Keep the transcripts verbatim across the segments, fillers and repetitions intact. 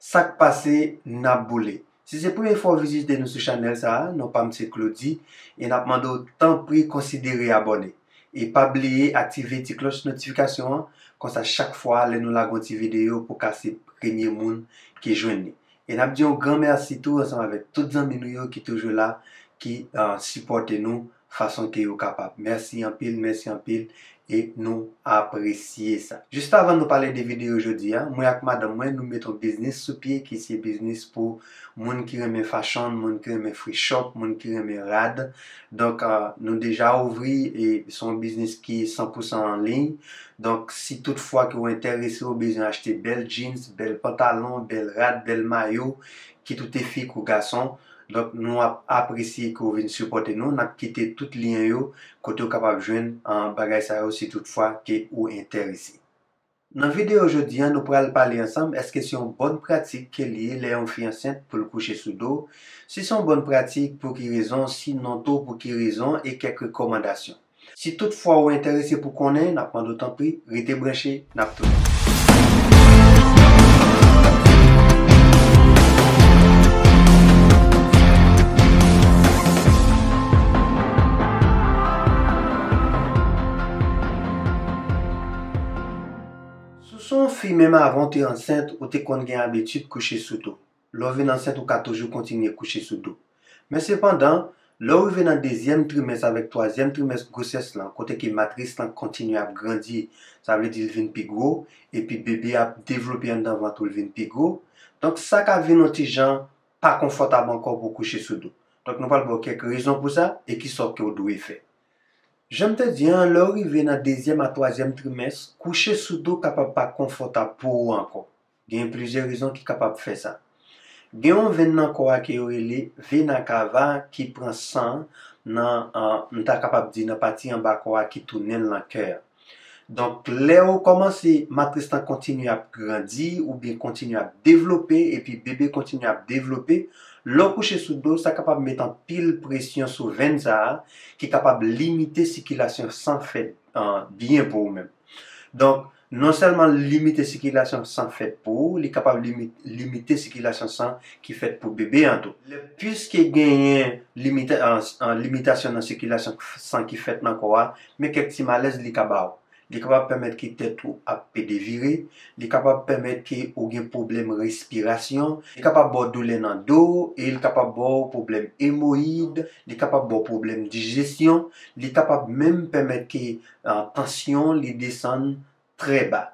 Sa k pase, n ap boule. Si se premye fwa w vizite nou sou chanèl sa a, non pa m se Claudy, e n ap mande w tanpri konsidere abòne. E pa bliye aktive ti klòch notifikasyon an, konsa chak fwa lè nou lage yon ti videyo, pou w ka se premye moun ki jwenn li. E n ap di yon gran mèsi tou ansanm avèk tout zanmi nou yo ki toujou la, ki, ah, sipòte nou fason ke yo kapab. Mèsi anpil, mèsi anpil, e nou apresye sa. Jis avan nou pale de videyo jodi a, mwen ak madanm mwen, nou met yon biznis sou pye ki se biznis pou moun ki renmen fashion, moun ki renmen free shop, moun ki renmen rad. Donk, ah, nou deja ouvri, e se yon biznis ki san pou san an liy. Donk, si tout fwa ke w enterese, ou bezwen achte bèl jeans, bèl pantalon, bèl rad, bèl mayo, kit ou te fi kou gason, donk, nou ap apresye ke w vin sipòte nou. N ap kite tout lyen yo kote w kapab jwenn, ah, bagay sa yo si tout fwa ke ou enterese. Nan videyo jodi a, nou pral pale ansanm èske se yon bòn pratik ke li ye lè yon fi ansent pou l kouche sou do, si se yon bòn pratik, pou ki rezon, sinon tou pou ki rezon, e kèk rekòmandasyon. Si tout fwa ou enterese pou konnen, n ap mande w tanpri, rete branche, n ap tounen. Si w se yon fi, menm avan w te ansent, ou te konn gen abitid kouche sou do. Lè w vin ansent, ou ka toujou kontinye kouche sou do. Men sepandan, lè w rive nan dezyèm trimès avèk twazyèm trimès gwosès lan, kote ke matris lan kontinye ap grandi, sa vle di l vin pi gwo, epi bebe ap devlope anndan vant ou, l vin pi gwo. Donk, sa ka vin yon ti jan pa konfòtab ankò pou w kouche sou do. Donk, nou pral ba w kèk rezon pou sa e kisa w ke w dwe fè. Jan m te di an, lè w rive nan dezyèm a twazyèm trimès, kouche sou do kapab pa konfòtab pou ou ankò. Gen plizyè rezon ki kapab fè sa. Gen yon venn nan kò a ke yo rele vena cava ki pran san nan, ah, m ta kapab di nan pati anba kò a ki tounen l nan kè a. Donk, lè w kòmanse, matris lan kontinye ap grandi oubyen kontinye ap devlope, epi bebe kontinye ap devlope, lè w kouche sou do, sa kapab met anpil presyon sou venn sa a, ki kapab limite sikilasyon san fèt, ah, byen pou ou menm. Donk, non sèlman limite sikilasyon san fèt pou ou, li kapab limi-, limite sikilasyon san ki fèt pou bebe an tou. Lè, piske genyen limita-, an, an, limitasyon nan sikilasyon san ki fèt nan kò a, men kèk ti malèz li ka ba ou. Li kapab pèmèt ke tèt ou ap pede vire, li kapab pèmèt ke ou gen pwoblèm respirasyon, li kapab ba w doulè nan do, e li kapab ba w pwoblèm emoyid, li kapab ba w pwoblèm dijesyon, li kapab menm pèmèt ke, ah, tansyon li desann trè ba.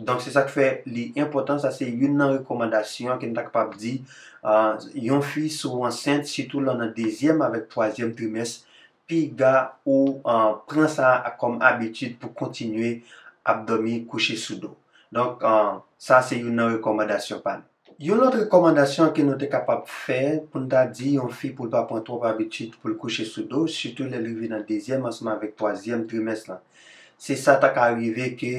Donk, se sa k fè li enpòtan, sa se youn nan rekòmandasyon ke n ta kapab di, ah, yon fi, si w ansent, sitou lè w nan dezyèm avèk twazyèm trimès, piga ou, ah, pran sa a kòm abitid pou kontinye ap dòmi kouche sou do. Donk, ah, sa se youn nan rekòmandasyon pa nou. Yon lòt rekòmandasyon ke nou te kapab fè, pou n ta di yon fi pou l pa pran twòp abitid pou l kouche sou do, sitou lè l rive nan dezyèm ansanm avèk twazyèm trimès lan. Se sa ta ka rive ke,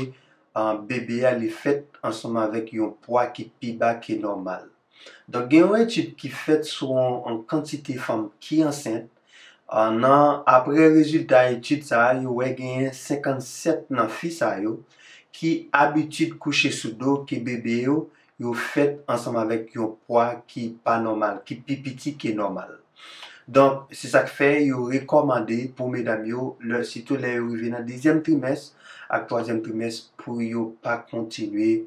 ah, bebe a li fèt ansanm avèk yon pwa ki pi ba ke nòmal. Donk, gen yon etid ki fèt sou yon, yon kantite fanm ki ansent. Ah, nan, apre rezilta etid sa a, yo wè genyen senkannsèt nan fi sa yo ki abitid kouche sou do, ke bebe yo, yo fèt ansanm avèk yon pwa ki pa nòmal, ki pi piti ke nòmal. Donk, se sa k fè yo rekòmande pou medam yo, lè, sitou lè yo rive nan dezyèm trimès ak twazyèm trimès, pou yo pa kontinye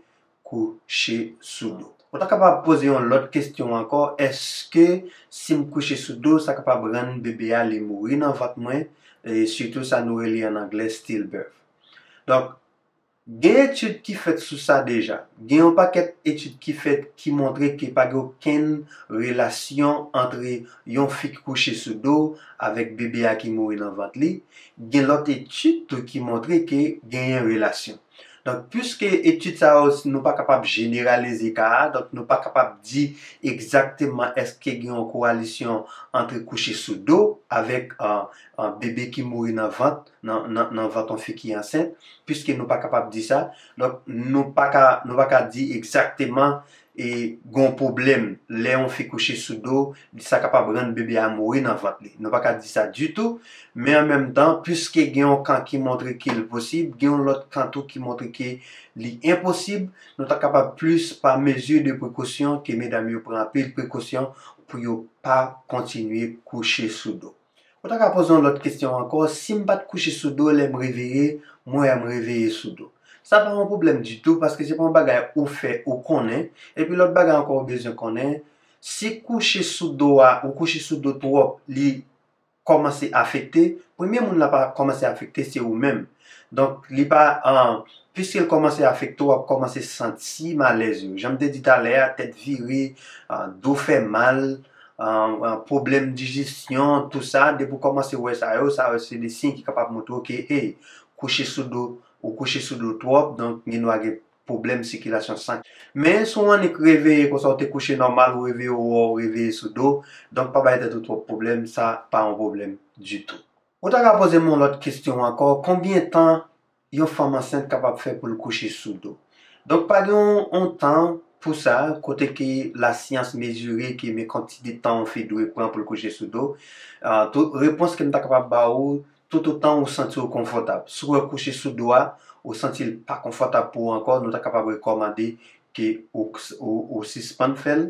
kouche sou do. Ou ta kapab poze yon lòt kesyon ankò, èske si m kouche sou do, sa kapab rann bebe a li mouri nan vant mwen, e sitou sa nou rele an anglè stillbirth? Donk, gen etid ki fèt sou sa deja. Gen yon pakèt etid ki fèt ki montre ke pa gen okenn relasyon ant yon fi ki kouche sou do avèk bebe a ki mouri nan vant li. Gen lòt etid tou ki montre ke genyen relasyon. Donk, piske etid sa yo, nou pa kapab jeneralize ka a, donk nou pa kapab di egzakteman èske gen yon koralisyon ant kouche sou do avèk, ah, ah, bebe ki mouri nan vant, nan, nan, nan vant yon fi ki ansent, piske nou pa kapab di sa. Donk, nou pa ka, nou pa ka di egzakteman e gen yon pwoblèm lè yon fi kouche sou do, sa kapab rann bebe a mouri nan vant li. Nou pa ka di sa ditou, men an menm tan, piske gen yon ka ki montre ke l posib, gen yon lòt ka tou ki montre ke li enposib, nou ta kapab plis pa mezi de prekosyon ke medam yo pran anpil prekosyon pou yo pa kontinye kouche sou do. Ou ta ka poze yon lòt kesyon ankò, si m pa t kouche sou do lè m reveye, mwen m reveye sou do. Sa pa yon pwoblèm ditou, paske se pa yon bagay ou fè, ou konnen. Epi lòt bagay ankò ou bezwen konnen, si kouche sou do a, ou kouche sou do twòp, li kòmanse afekte, premye moun l ap kòmanse afekte se ou menm. Donk, li pa, ah, piske l kòmanse afekte, w ap kòmanse santi malèz yo. Jan m te di talè a, tèt vire, ah, do fè mal, ah, ah, pwoblèm dijesyon, tou sa, depi w kòmanse wè sa yo, sa yo se de siy ki kapab montre w ke, hey, kouche sou do, ou kouche sou do twòp, donk, gen dwa gen pwoblèm sikilasyon san. Men, si w annik reveye konsa, w te kouche nòmal, ou reveye, w wè w reveye sou do, donk, pa bay tèt ou twòp pwoblèm, sa pa yon pwoblèm ditou. Ou ta ka poze m yon lòt kesyon ankò, konbyen tan yon fanm ansent kapab fè pou l kouche sou do? Donk, pa gen yon, yon tan pou sa, kote ke lasyans mezire ke men kantite tan yon fi dwe pran pou l kouche sou do. Ah, tout repons ke m ta kapab ba ou, toutotan ou santi w konfòtab. Si w wè kouche sou do a, ou santi l pa konfòtab pou ou ankò, nou ta kapab rekòmande ke ou, ou, ou sispann fè l,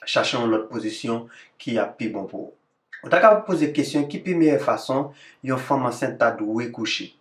chache yon lòt pozisyon ki ap pi bon pou ou. Ou ta kapab poze kesyon ki pi meyè fason yon fanm ansent ta dwe kouche.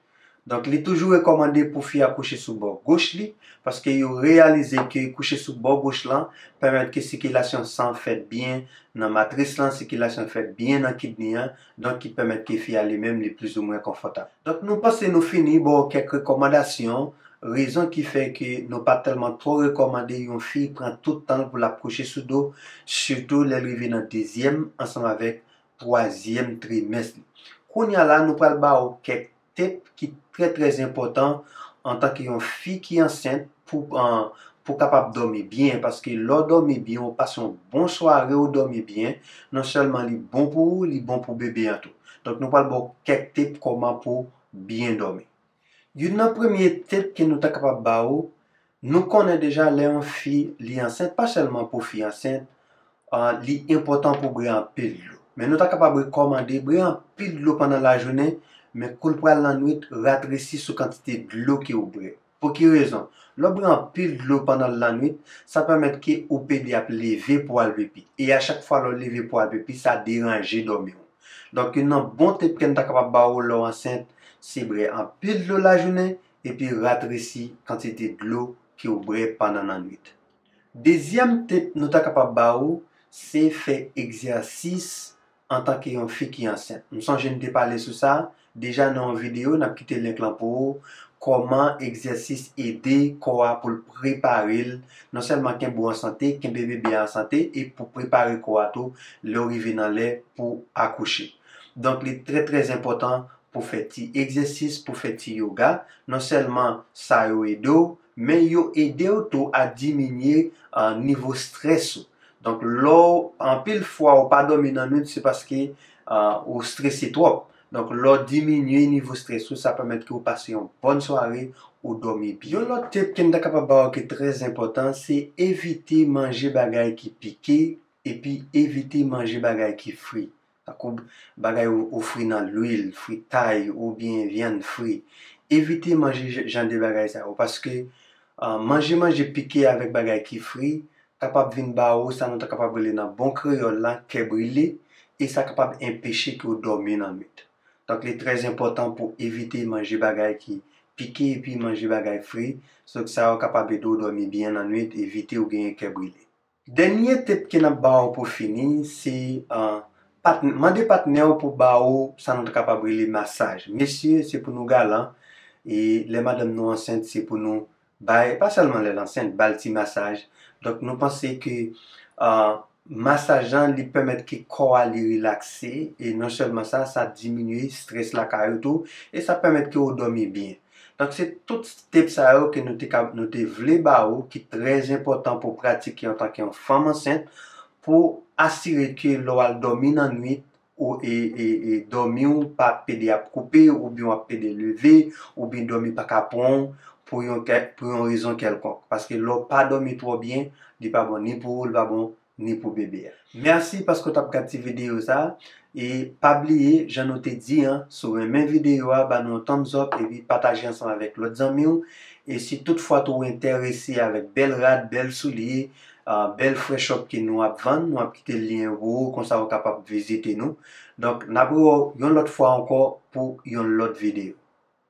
Donk, li toujou rekòmande pou fi a kouche sou bò goch li, paske yo reyalize ke kouche sou bò goch lan pèmèt ke sikilasyon san fèt byen nan matris lan, sikilasyon fèt byen nan kidney an, donk ki pèmèt ke fi a li menm li plizoumwen konfòtab. Donk, nou panse nou fini ba w kèk rekòmandasyon, rezon ki fè ke nou pa tèlman twò rekòmande yon fi pran tout tan l pou l ap kouche sou do, sitou lè l rive nan dezyèm ansanm avèk twazyèm trimès li. Kounye a la, nou pral ba w kèk tip ki trè, trè enpòtan antanke yon fi ki ansent pou, an, pou kapab dòmi byen, paske lè w dòmi byen, ou pase yon bon sware, ou dòmi byen, non sèlman li bon pou ou, li bon pou bebe an tou. Donk, nou pral ba w kèk tip kòman pou byen dòmi. Youn nan premye tip ke nou ta kapab ba ou, nou konnen deja lè yon fi li ansent, pa sèlman pou fi ansent, ah, li enpòtan pou bwè anpil dlo. Men nou ta kapab rekòmande bwè anpil dlo pandan lajounen, men kou l pral nan nwit, ratresi sou kantite dlo ke w bwè. Pou ki rezon? Lè w bwè anpil dlo pandan lannwit, sa pèmèt ke ou pede ap leve pou w al pipi. E a chak fwa lè w leve pou w al pipi, sa deranje dòmi w. Donk, youn nan bon tip ke n ta kapab ba ou lè w ansent, se bwè anpil dlo lajounen, epi ratresi kantite dlo ke w bwè pandan lannwit. Dezyèm tip nou ta kapab ba ou, se fè egzèsis antanke yon fi ki ansent. M sonje n te pale sou sa deja nan yon videyo, n ap kite link lan pou ou. Kòman egzèsis ede kò a pou l prepare l, non sèlman kenbe w an sante, kenbe bebe a an sante, e pou prepare kò a tou lè w rive nan lè pou akouche. Donk, li trè, trè enpòtan pou fè ti egzèsis, pou fè ti yoga. Non sèlman sa yo ede w, men yo ede w tou a diminye, ah, nivo estrès ou. Donk, lè w, anpil fwa ou pa dòmi nan nwit, se paske, ah, ou estrese twòp. Donk, lè w diminye nivo estrès ou, sa pèmèt ke w pase yon bòn sware, ou dòmi byen. Yon lòt tip ke m ta kapab ba w ki trè enpòtan, se evite manje bagay ki pike, epi evite manje bagay ki fri. Tankou bagay ou, ou fri nan lwil, fritay, oubyen vyann fri. Evite manje j-, jan de bagay sa yo, paske, ah, manje, manje pike avèk bagay ki fri kapab vin ba ou sa nou ta kapab rele nan bon kreyòl la, kè brile, e sa kapab enpeche ke w dòmi nan nwit. Donk, li trè enpòtan pou evite manje bagay ki pike epi manje bagay fri, donk sa yo kapab ede w dòmi byen nan nwit, evite w genyen kè brile. Dènye tip ke n ap ba w pou fini, se, ah, patn-, mande patnè w pou ba ou sa nou ta kapab rele masaj. Mesye, se pou nou galan, e lè madanm nou ansent, se pou nou bay, pa sèlman lè l ansent, ba l ti masaj. Donk, nou panse ke, ah, masaj lan, li pèmèt ke kò a li rilakse, e non sèlman sa, sa diminye estrès lakay ou tou, e sa pèmèt ke w dòmi byen. Donk, se tout tip sa yo ke nou te ka, nou te vle ba ou, ki trè enpòtan pou pratike antanke yon fanm ansent, pou asire ke lè w al dòmi nan nwit, ou, e, e, e dòmi w pa pede ap koupe, oubyen w ap pede leve, oubyen dòmi pa ka pran w, pou yon, kè- pou yon rezon kèlkonk. Paske lè w pa dòmi twò byen, li pa bon ni pou ou, li pa bon ni pou bebe a. Mèsi paske w t ap gad ti videyo sa a. E pa bliye, jan nou te di an, si w renmen videyo a, ba nou yon thumbs up epi pataje ansanm avèk lòt zanmi w. E si toutfwa tou w enterese avèk bèl rad, bèl soulye, ah, bèl fresh up ke nou ap vann, nou ap kite lyen pou ou, konsa ou kapab vizite nou. Donk, n ap rewè w yon lòt fwa ankò pou yon lòt videyo.